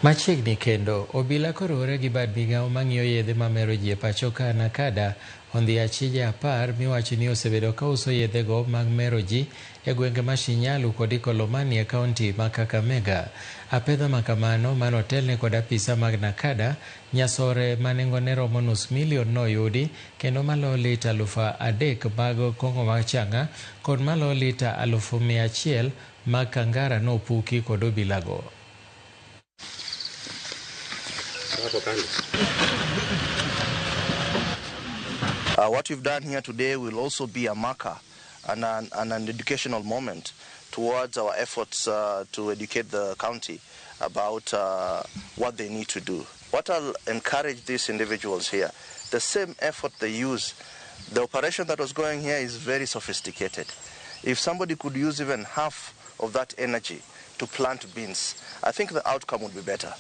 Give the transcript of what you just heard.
Machiegni kendo, obila koriwore gi bad migao mang'iyo yedhe mamero ji e pacho ka NACADA ondhi achije 10 miwacho ni osebedo ka uso yedhego mag mero ji e gwenge ma Shinyalu kod Ikolomani e kaunti ma Kakamega. Apedha makamano manotelne kod apisa mag NACADA, nyasore ma nengone romo 500,000 noyudi kendo malo lita 3,000 mag kong'o mag chang'a kod malo lita 100,000 mag kangara nopuki kod obilago. What we've done here today will also be a marker and an educational moment towards our efforts to educate the county about what they need to do. What I'll encourage these individuals here, the same effort they use, the operation that was going here is very sophisticated. If somebody could use even half of that energy to plant beans, I think the outcome would be better.